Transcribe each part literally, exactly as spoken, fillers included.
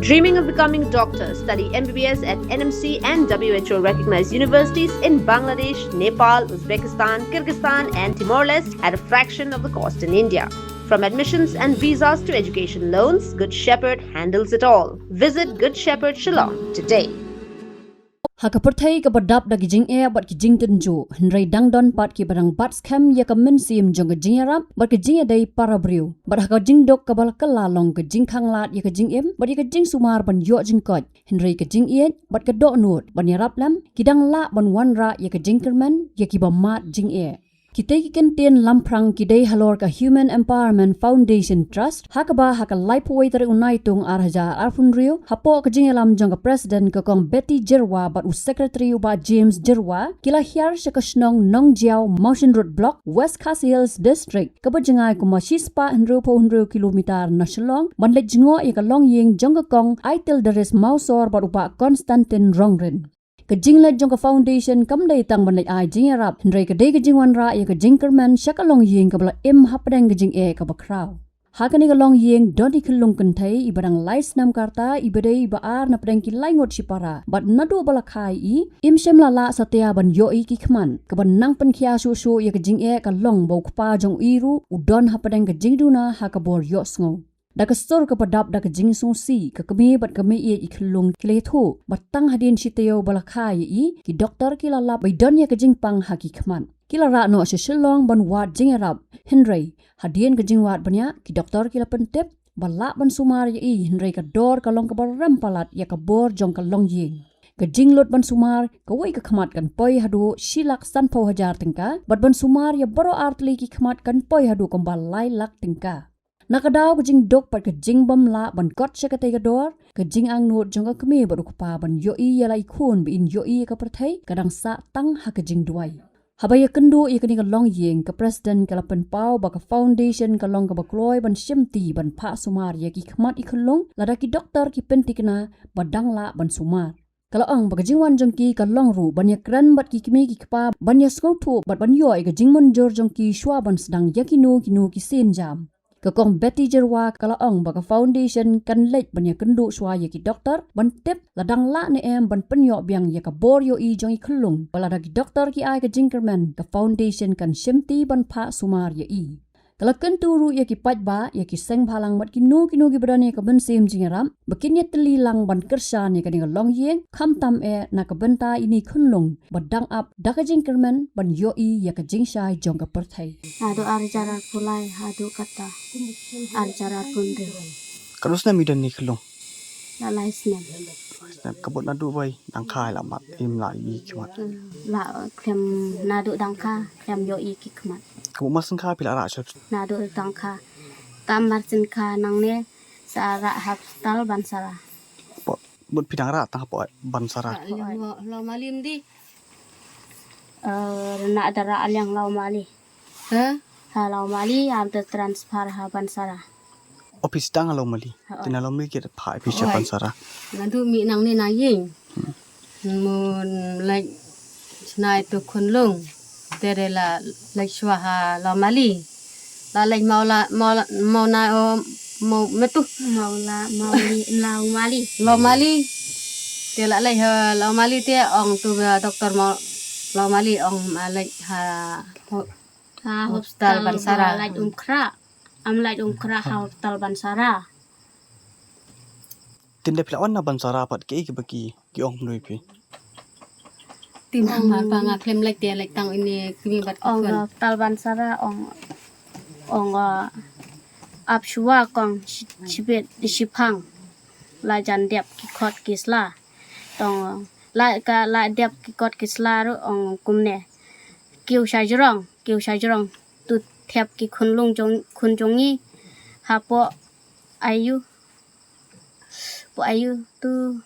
Dreaming of becoming a doctor? Study M B B S at N M C and W H O recognized universities in Bangladesh, Nepal, Uzbekistan, Kyrgyzstan, and Timor Leste at a fraction of the cost in India. From admissions and visas to education loans, Good Shepherd handles it all. Visit Good Shepherd Shillong today. Ha ka pyrthei kaba dap da ki jingeh bad ki jingtynjuh, hynrei dang don pat kiba dang bat skhem ïa ka mynsiem jong ka jingïarap bad ka jingïadei para briew. Bad ha ka jingduk kaba la kylla long ka jingkhanglad ïa ka jingim bad ïa ka jingsumar ban ïoh jingkoit, hynrei ka jingïeit bad ka dohnud ban ïarap lem ki dang lah ban wanrah ïa ka jingkyrmen ïa kiba mad jingeh. Kitei ki kyntien lamphrang ki dei halor ka Human Empowerment Foundation Trust, ha kaba ha ka laiphew wei tarik u Naitung ar hajar arphew hynriew, hapoh ka jingïalam jong ka President ka Kong Betty Jyrwa bad u Secretary u Bah James Jyrwa, ki la hiar sha ka shnong Nongjiaw, Mawshynrut Block, West Khasi Hills District, kaba jngai kumba shispah hynriewphew hynriew kilometer na Shillong, ban leit jngoh ïa ka longïing jong ka Kong Aityldaris Mawsor bad u Bah Constantine Rongrin. Ka jingleit jong ka foundation kam dei tang ban leit ai jingïarap, hynrei ka dei ka jingwanrah ïa ka jingkyrmen sha ka longïing kaba la im hapdeng ka jingeh kaba khraw. Ha kane ka longïing don i khyllung kynthei iba dang lai snem ka rta, iba dei iba ar napdeng ki lai ngut shipara, bad naduh ba la kha ïa i, im shym la lah satia ban ïohi ki khmat. Kaba nang pynkhia shuh shuh ïa ka jingeh ka long ba u kpa jong i ruh u don hapdeng ka jingduna ha ka bor ïohsngew. Da ka sur kaba dap da ka jingsngewsih, ka kmie bad ka meiieit i khyllung ki la ïathuh ba tang hadien shi taïew ba la kha ïa i, ki doktor ki la lap ba i don ïa ka jingpang ha ki khmat. Ki la rah noh sha Shillong ban wad jingïarap, hynrei hadien ka jingwad bniah, ki doktor ki la pyntip ba lah ban sumar ïa i, hynrei ka dor ka long kaba rem palat ïa ka bor jong ka longïing. Ka jinglut ban sumar, kawei ka khmat kan poi haduh shi lak sanphew hajar tyngka, bad ban sumar ïa baroh ar tylli ki khmat kan poi haduh kumba lai lak tyngka. Na ka daw ka jingduk bad ka jingbym lah ban kot sha katei ka dor, ka jingangnud jong ka kmie bad u kpa ban ïohi ïa la i khun ba in ïohi ïa ka pyrthei ka dang sah tang ha ka jingduwai. Haba ïakynduh ïa kane ka longïing, ka President ka la pynpaw ba ka foundation ka long kaba kloi ban shimti ban phah sumar ïa ki khmat i khyllung, lada ki doktor ki pynthikna ba dang lah ban sumar. Ka la ong ba ka jingwan jong ki ka long ruh ban ïakren bad ki kmie ki kpa ban ïasngewthuh bad ban ïoh ïa ka jingmynjur jong ki shuwa ban sdang ïa kino kino ki sienjam. Ka Kong Betty Jyrwa ka la ong ba ka foundation kan leit ban ïakynduh shuwa ïa ki doktor ban tip la dang lah ne em ban pynïoh biang ïa ka bor ïohi jong i khyllung, bad lada ki doktor ki ai ka jingkyrmen, ka foundation kan shimti ban phah sumar ïa i. Ka la kyntu ruh ïa ki paidbah, ïa ki seng bhalang bad kino kino kiba don ïa ka mynsiem jingïarap ba kin ïatylli lang ban kyrshan ïa kane ka longïing, khamtam eh na ka bynta ine i khyllung ba dang ap da ka jingkyrmen ban ïohi ïa ka jingshai jong ka pyrthei. Haduh ar hajar arphew lai haduh kata ar hajar arphew hynriew. Katno snem i don ine i khyllung? La lai snem. Snem. Ka mut naduh ba i dang kha i la mad, im lah ïohi ki khmat? Hmm, la khlem, naduh dang kha khlem ïohi ki khmat. Ka mut mar shen kha phi la rah shuh? Naduh dang kha. Kam mar shen kha nangne sa rah ha hospital Bansara. Hapoh, mut phi dang rah tang hapoh Bansara? Rah liang Lawmali mdih. Eh, rnah da rah liang Lawmali. Ha? Ha Lawmali, am te transfer ha Bansara. Office dang ha Lawmali. Ha. Te na Lawmali ki phah phi sha Bansara. Naduh mih nangne na ïing. Hmm. Mun leit shnai tu khunlung. Te re la leit shuwa ha Lawmali. La leit Mawla, Mawla, Mawna, o, Maw, Metu. Mawla, Mawli, Lawmali. Lawmali. Te la leit ha Lawmali te ong tu ba doktor Maw, Lawmali ong ma leit ha, ha hospital Bansara. Ba lait Umkhrah. Am lait Umkhrah ha hospital Bansara. Tynda phi la wan na Bansara pat kiei kiba ki, ki ong kumno ïa phi? Tynda mar ba nga khlem leit te leit tang ine kmie bad ki khun. Ong, uh, hospital Bansara ong, ong, uh, ap shuwa kong shi, shibit shiphang. La jan dep ki kot ki sla. Tong, la ka la dep ki kot ki sla ruh ong kumne. Kiew sha jrong, kiew sha jrong. Tu thep ki khunlung jong, khun jong ngi. Hapoh I U. Hapoh I U tu.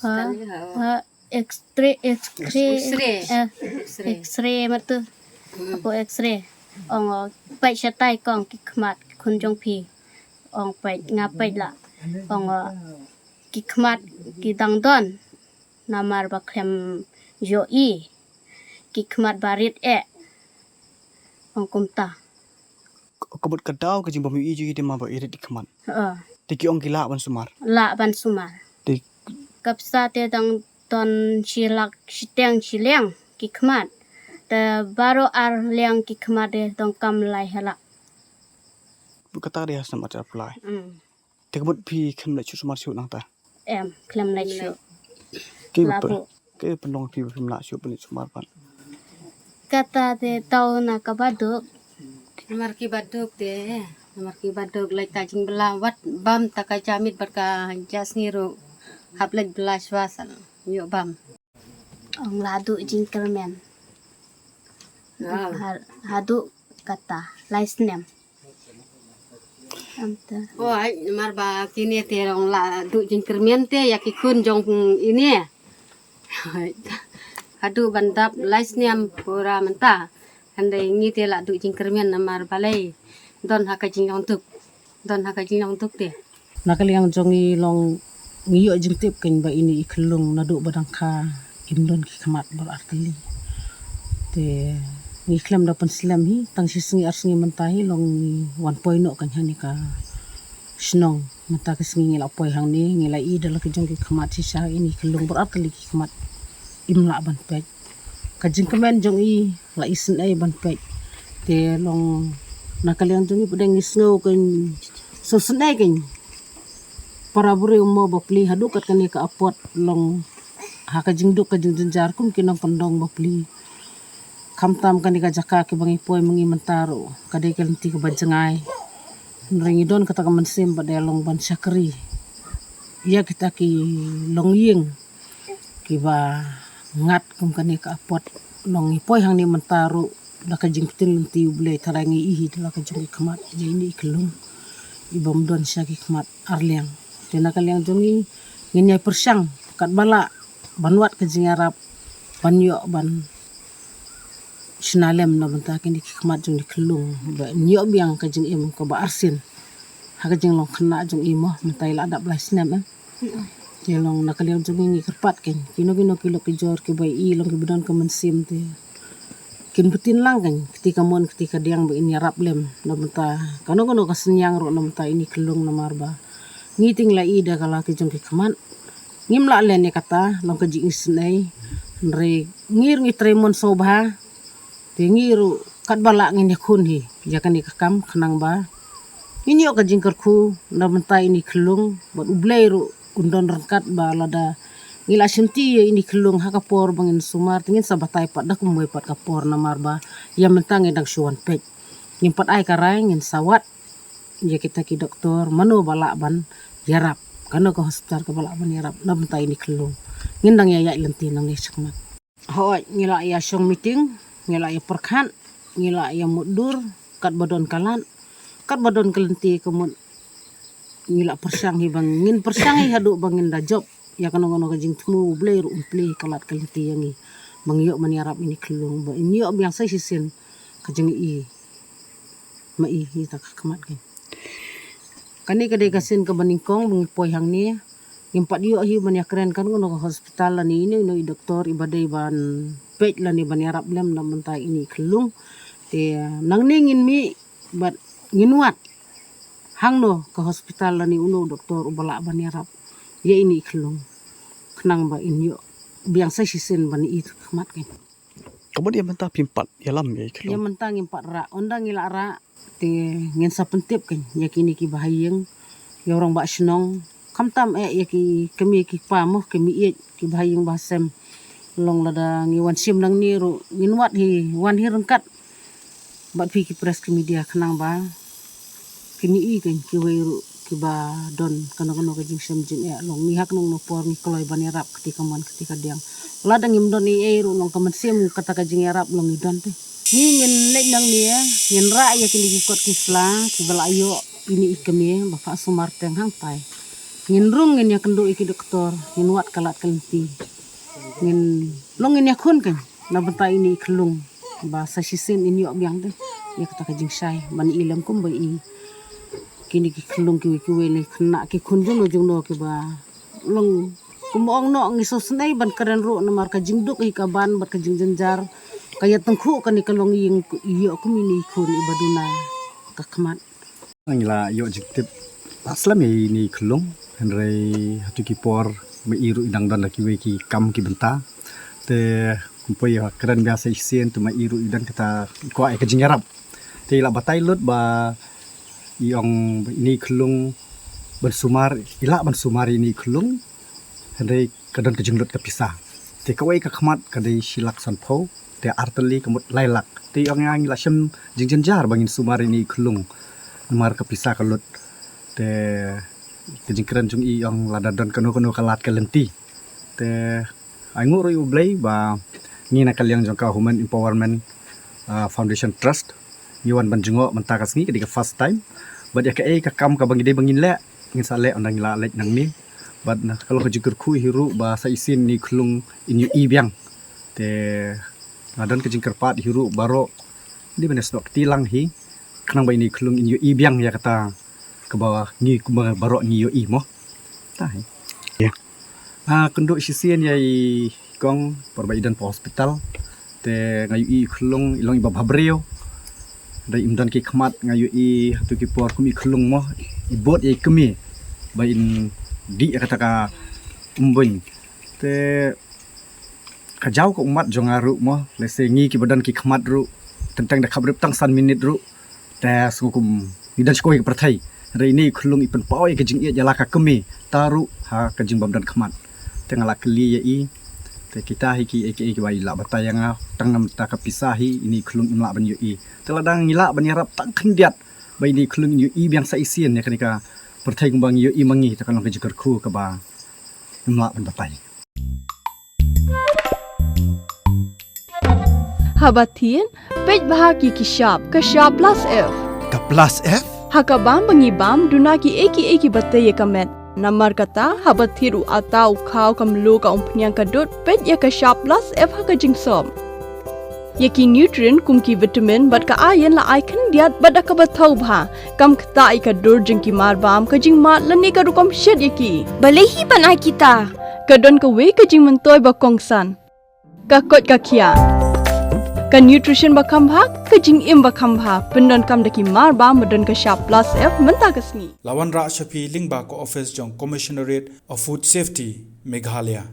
Ha, ha, X-ray, X-ray. X-ray. Eh, X-ray. X-ray ma tu. Hmm. Hapoh X-ray. Ong, uh, peit shatai kong ki khmat khun jong phi. Ong peit, nga peit la. Ong, uh, ki khmat ki dang don. Namar ba khlem ïohi. Ki khmat ba rit eh. Ong kumta. Ka mut ka daw ka jingbym ïohi jong i dei ma ba i rit i khmat. Ha. Te ki ong ki lah ban sumar. Lah ban sumar. Te ka pisa te dang don shi lak shiteng shiliang ki khmat. Te baroh ar liang ki khmat te dang kam lai halak. Kata de ha snem arphew lai. Hmm. Te ka mut phi khlem leit shuh sumar shuh nangta? Em, khlem leit shuh. Ki ba pynlong phi ba phim lah shuh ban leit sumar pat? Kata te tau na kaba duk. Namar kiba duk te, namar kiba duk leit ka jingbylla wat bam ta ka jamit bad ka jasngi ruh. Hap leit bylla shuwa sa ïoh bam. Ong la duh jingkyrmen. Ah. Ha, haduh kata lai snem. Anta. Oh, ai, namar ba kine te ong la duh jingkyrmen te ïa ki khun jong ine. Haduh ban dap lai snem pura mynta. Hynrei ngi te la duh jingkyrmen namar balei don ha ka jinglong duk. Don ha ka jinglong duk te. Na ka liang jong ngi long ngi ïoh jingtip kein ba ine i khyllung naduh ba dang kha im don ki khmat bor artylli. Te ngi khlem da pynslem hi tang shi sngi ar sngi mynta hi long ngi wan poi noh kein ha kane ka shnong. Mynta ka sngi ngi la poi hangne ngi la ïohi da la ki jong ki khmat shisha ine i khyllung bor artylli ki khmat im lah ban peit. Ka jingkmen jong i la isynei ban peit. Te long na ka liang jong i pdeng i sngew kein sngewsynei kein. Para briew mo bapli haduh kat kane ka apot long ha ka jingduk ka jingjynjar kum ki nongkyndong bapli. Khamtam kane ka jaka kiba ngi poi ma ngi mynta ruh ka dei ka lynti kaba jngai. Hynrei ngi don kata ka mynsiem ba dei long ban shakri ïa kita ki longïing kiba ngat kum kane ka apot. Long ngi poi hangne mynta ruh da ka jingpyntip lynti U Blei tharai ngi ïohi da la ka jong ki khmat ïa ine i khyllung i bym don sha ki khmat ar liang. Te na ka liang jong ngi ngin ïai pyrshang katba lah ban wad ka jingïarap ban ïoh ban shna lem na bynta kine ki khmat jong ine i khyllung ba in ïoh biang ka jingim kaba arsien. Ha ka jinglong khynnah jong i mo mynta i la dap lai snem em. Te long na ka liang jong ngi ngi kyrpad kein kino kino ki lok ki jor kiba i long kiba don ka mynsiem te kin btin lang kein kti kamon kti kadiang ba in ïarap lem na bynta kano kano ka synñiang ruh na bynta ine i khyllung namar ba ngi te ngi la i da ka la ki jong ki khmat. Ngim lah len ïa kata long ka jingisynei. Hynrei ngi ruh ngi trei mon sngewbha. Te ngi ruh katba lah ngin ïakhun hi ïa kane ka kam khnang ba ngin ïoh ka jingkyrkhu na bynta ine i khyllung bad U Blei ruh un don ryngkat ba lada ngi la shimti ïa ine i khyllung ha ka por ba ngin sumar te ngin sa batai pat da kumwei pat ka por namar ba ïa mynta ngi dang shu wan peit. Ngim pat ai ka rai ngin sa wad ïa kita ki doktor mano ba lah ban ïarap kano ka hospital kaba lah ban ïarap na bynta ine i khyllung. Ngin dang ïa ïaid lynti nangne shakhmat. Hooid ngi la ïa shong meeting ngi la ïa pyrkhat ngi la ïa mutdur katba don ka lad katba don ka lynti ka mut ngi la pyrshang hi ba ngin pyrshang hi haduh ba ngin da jop ïa kano kano ka jingthmu U Blei ruh un plie ka lad ka lynti ïa ngi ba ngi ïoh ban ïarap ine i khyllung ba in ïoh biang sa shisien ka jong i ma i hi ta ka khmat kein. Kane ka dei ka sien kaba nyngkong ba ngi poi hangne. Ngim pat ïoh hi ban ïakren kano kano ka hospital lane ino ino i doktor iba dei ban peit lane ban ïarap lem na bynta ine i khyllung. Te nangne ngin mih bad ngin wad hangno ka hospital lane uno u doktor uba lah ban ïarap ïa ine i khyllung khnang ba in ïoh biang sa shisien ban i ta ka khmat kein. Ka mut ïa mynta phim pat ïalam ïa i khyllung? Ïa mynta ngim pat rah. Ynda ngi la rah te ngin sa pyntip kein ïa kine kiba ha ïing ïa u rangbah shnong khamtam eh ïa ki kmie ki kpa mo ki meiieit kiba ha ïing ba ha sem. Long lada ngi wan shim nangne ruh ngin wad hi wan hi ryngkat bad phi ki press ki media khnang ba kin i kein kiwei ruh kiba don kano kano ka jingshem jingeh long ngi ha kano kano por ngi kloi ban ïarap kti kamon kti kadiang. Lada ngim don ei ei ruh long ka mynsiem kata ka jingïarap long ngi don te. Ngi ngin leit nangne ngin rah ïa kine ki kot ki sla kiba la ïoh ine i kmie ba phah sumar teng hangtai. Ngin rung ngin ïakynduh ïa ki doktor ngin wad ka lad ka lynti. Ngin long ngin ïakhun kein na bynta ine i khyllung ba sa shisien in ïoh biang te ïa kata ka jingshai ban i lem kumba i kine ki khyllung kiwei kiwei ne khynnah ki khun jongno jongno kiba long kumba ong noh ngi sngewsynei ban kren ruh namar ka jingduk hi ka ban bad ka jingjynjar ka ïa tyngkhuh kane ka longïing ïoh kum ine i khun iba duna ka khmat. Ngi la ïoh jingtip Slem ïa ine i khyllung, hynrei hato ki por ma i ruh i dang don da kiwei ki kam ki bynta. Te kum poi ïa kren bha sa shisien te ma i ruh i don kata i kwah ïa ka jingïarap. Te i la batai lut ba i ong ine i khyllung ban sumar, i lah ban sumar ine i khyllung, hynrei ka don ka jinglut ka pisa. Te kawei ka khmat ka dei shi lak sanphew, te ar tylli ka mut lai lak. Te i ong ïa ngi la shem jingjynjar ba ngin sumar ine i khyllung namar ka pisa ka lut. Te ka jingkren jong i ong lada don kano kano ka lad ka lynti. Te ai nguh ruh ïa U Blei ba ngi na ka liang jong ka Women Empowerment, ah, Foundation Trust ngi wan ban jngoh mynta ka sngi, ka dei ka first time. Bad ïa kaei ka kam kaba ngi dei ba ngin leh, ngin sa leh ynda ngi la leit nangne. Bad na ka long ka jingkyrkhu hi ruh ba sa shisien ine i khyllung in ïohi biang. Te nga don ka jingkyrpad hi ruh baroh, dei ban ïasnoh kti lang hi khnang ba ine i khyllung in ïohi biang ïa kata kaba ngi kumba baroh ngi ïohi mo. Ta hi. Ïa. Ah, kynduh shisien ïa i kong por ba i don pa hospital. Te nga ïohi i khyllung i long iba bhabriew. Hynrei im don ki khmat, nga ïohi hato ki por kum i khyllung mo, i bud ïa i kmie ba in dih ïa kata ka umbuin. Te ka jaw ka ummat jong nga ruh mo, lehse ngi kiba don ki khmat ruh, teng teng da khapbrip tang san minit ruh, te sngew kum ngi don sha kawei ka pyrthei. Hynrei ine i khyllung i pynpaw ïa ka jingïeit ïa la ka kmie, ta ruh ha ka jingbym don khmat. Te nga la kylli ïa i, te kita hi kiei kiei kiba i la batai ïa nga, tang namar ka pisa hi ine i khyllung im lah ban ïohi. Te lada ngi lah ban ïarap tang khyndiat ba ine i khyllung in ïohi biang sa shisien ïa kane ka pyrthei kumba ngi ïohi ma ngi, te ka long ka jingkyrkhu kaba im lah ban batai. Haba thied, peit bha ki ki shap, ka shap plus F. Ka plus F? Ha ka bam ba ngi bam, duna kiei kiei kiba tei ïa ka met. Namar kata, haba thied u atta, u khaw, ka mluh, ka umphniang, ka dud, peit ïa ka shap plus F ha ka jingsop. Ïa ki nutrient kum ki vitamin bad ka iron la ai khyndiat bad da kaba thaw bha. Kam ktah ïa ka dur jong ki marbam, ka jingmad lane ka rukom shet ïa ki. Balei hi ban ai kita? Ka don kawei ka jingmyntoi ba kongsan. Ka koit ka khiah. Ka nutrition ba kham bha, ka jingim ba kham bha. Pyndonkam da ki marbam ba don ka shap plus F mynta ka sngi. La wanrah sha phi lyngba ka office jong Commissionerate of Food Safety, Meghalaya.